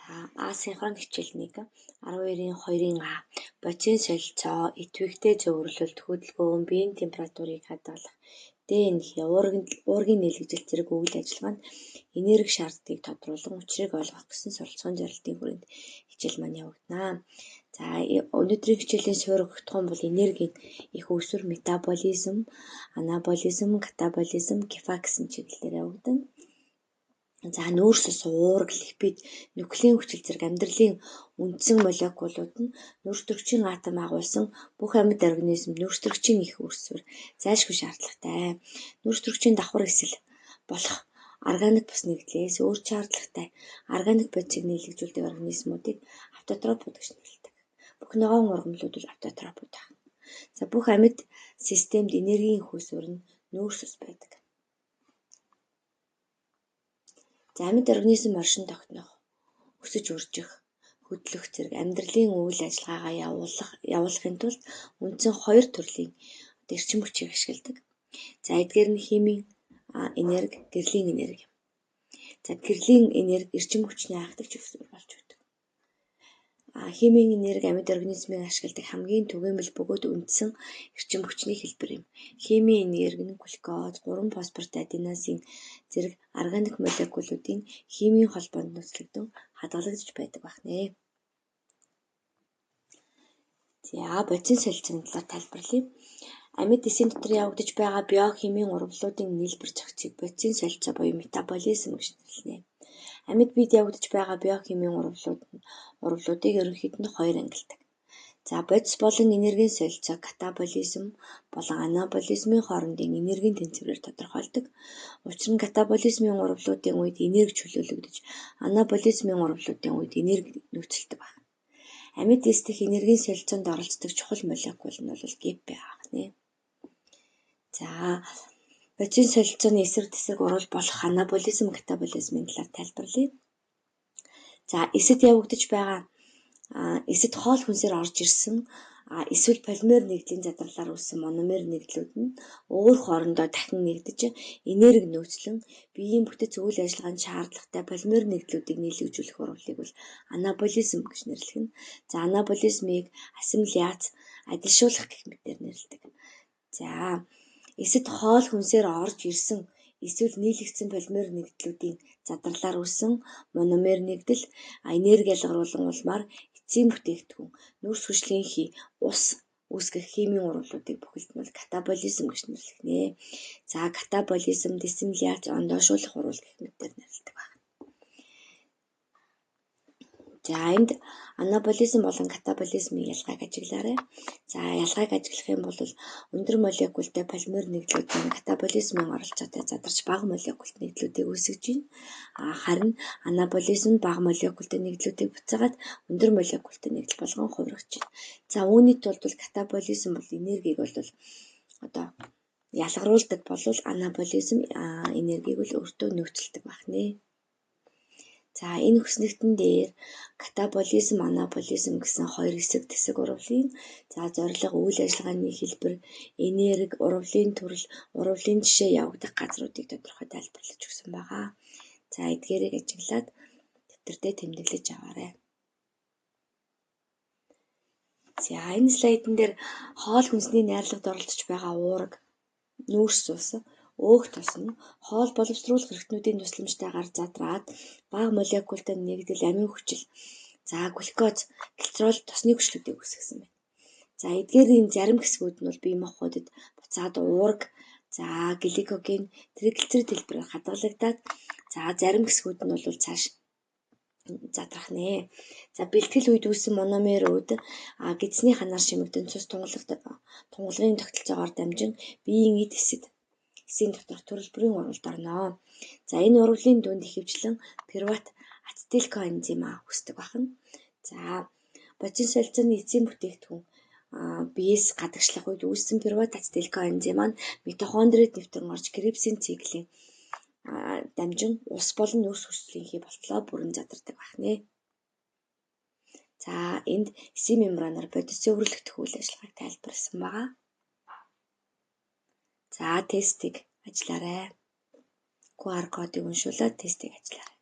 За, асинхрон хичээл 1 12-ийн 2-ын А бодисын солилцоо, идэвхтэй зөөвөрлөлт, хөдөлгөөн, биеийн температурыг хадгалах, ДНХ, уургийн нийлэгдэл зэрэг үйл ажиллагаанд энерги шаардлагыг тодруулан учрыг ойлгох гэсэн суралцахын зорилтын хүрээнд хичээл маань явагдана. За, өнөөдрийн хичээлийн суурь огтхон бол энергийн их үүсвэр метаболизм, анаболизм, катаболизм, кефа гэсэн чиглэлээр явагдана. За, нүүрс ус, уурга, липид, нуклеин хүчил зэрэг амьдралын үндсэн молекулууд нь нүүрстөрөгчийн атом агуулсан бүх амьд организмд нүүрстөрөгчийн их үүсвэр зайлшгүй шаардлагатай. Нүүрстөрөгчийн давхар эсэл болох органик бус нэгдлээс өөр шаардлагатай. Органик бодисыг нийлэгжүүлдэг организмуудыг автотропууд гэж нэрлэдэг. Бүх ногоон ургамлууд бол автотропууд байна. За, бүх амьд системд энергийн их үүсвэр нь нүүрс ус байдаг. За, амьд организм оршин тогтнох, өсөж үржих, хөдлөх зэрэг амьдралын үйл ажиллагаагаа явуулахын тулд үндсэн хоёр төрлийн эрчим хүчийг ашигладаг. За, эдгээр нь химийн энерги, гэрлийн энерги юм. За, гэрлийн энерги эрчим хүчний анхдагч үүсвэр болж өгдөг. Химийн энерги амьд организмыг ашигладаг хамгийн түгээмэл бөгөөд үндсэн эрчим хүчний хэлбэр юм. Химийн энерги нь глюкоз, 3 фосфортой аденозин зэрэг органик молекулуудын химийн холбоонд нөөцлөгдөн хадгалагдаж байдаг байна. За, бодисын солилцооны талаар тайлбарлая. Амьд эсийн дотор явагдаж байгаа биохимийн урвалуудын нийлбэр зохицыг бодисын солилцоо буюу метаболизм гэж нэрлэнэ. Амьд биед явагдаж байгаа биохимийн урвалуудыг ерөнхийд нь хоёр ангилдаг. За, бодис болон энергийн солилцоог катаболизм болон анаболизмын хоорондын энергийн тэнцвэрээр тодорхойлдог. Учир нь катаболизмын урвалуудын үед энерги чөлөөлөгдөж, анаболизмын урвалуудын үед энерги нөөцлөдөг байна. Амьд эс дэх энергийн солилцоонд оролцдог чухал молекул нь бол ГПА байна. За, бодисын солилцооны эсрэг тэсрэг урвал болох анаболизм, катаболизмын талаар тайлбарлая. За, эсэд явагдаж байгаа эсэд хоол хүнсээр орж ирсэн эсвэл полимер нэгдлийн задарлаар үүссэн мономер нэгдлүүд нь өөр хоорондоо дахин нэгдэж энерги нөөцлөн биеийн бүтэц үйл ажиллагаанд шаардлагатай полимер нэгдлүүдийг нийлэгжүүлэх урвалыг бол анаболизм гэж нэрлэх нь. За, анаболизмыг ассимиляц, адилшуулах гэх мэтээр нэрлэдэг. За, эсэд хоол хүнсээр орж ирсэн эсвэл нийлэгдсэн полимер нэгдлүүдийн задарлаар үүссэн мономер нэгдэл энерги ялгаруулан улмаар эцсийн бүтээгдэхүүн, нүүрс хүчлийн хий, ус үүсгэх химийн урвалуудыг бүхэлд нь бол катаболизм гэж нэрлэх нэ. За, катаболизм, диссимиляц, ондоошуулах урвал гэх мэтээр нэрлэдэг байна. За, энд анаболизм болон катаболизмын ялгааг ажиглаарай. За, ялгааг ажиглах юм бол өндөр молекултай полимер нэгдлүүд нь катаболизмын оролцоотой задарч бага молекулт нэгдлүүдийг үүсгэж байна. Харин анаболизм бага молекултай нэгдлүүдийг буцаагаад өндөр молекултай нэгдэл болгон хувиргаж байна. За, үүний тулд бол катаболизм бол энергийг бол одоо ялгаруулдаг болвол анаболизм энергийг бол өөртөө нөөцлөдөг байна. За, энэ хүснэгтэн дээр катаболизм, анаболизм гэсэн хоёр эсрэг тэсэг урвалын за зорилго, үйл ажиллагааны хэлбэр, энерги, урвалын төрөл, урвалын жишээ явагдах газруудыг тодорхой тайлбарлаж өгсөн байгаа. За, эдгээрийг ажиглаад дэвтэрдээ тэмдэглэж аваарай. За, энэ слайдн дээр хоол хүнсний найрлагад оролцож байгаа уурга, нүүрс ус, өөх тус нь хоол боловсруулах эрхтнүүдийн тусламжтайгаар задраад бага молекултай нэгдэл амин хүчил, за глюкоз, глицерол тосны хүчлүүдийг үүсгэсэн байна. За, эдгээрийн зарим хэсгүүд нь бол бие махбодод буцаад уурга, за гликоген, триглицерид хэлбэрээр хадгалагдаад, за зарим хэсгүүд нь бол цааш задрах нэ. За, бэлтгэл үед үүссэн мономерүүд гэдсний ханаар шимэгдэн цус тунгалгын тогтолцоогоор дамжин биеийн эд эсэд эсийн доторх төрөл бүрийн урвалд орно. За, энэ урвалын дүнд ихэвчлэн пируват ацетилкоэнзим А үүсдэг байна. За, бодисын солилцооны эцсийн бүтээгдэхүүн биеэс гадагшлах үед үүссэн пируват ацетилкоэнзим маань митохондрид нэвтрэн орж Кребсийн циклийн дамжин ус болон нүүрс хүчлийн хий болтлоо бүрэн задардаг байна. За, энд эсийн мембранаар бодис зөөвөрлөгдөх үйл ажиллагааг тайлбарласан байгаа. За, тестийг ажиллаарай. QR кодыг уншуулад тестийг ажиллаарай.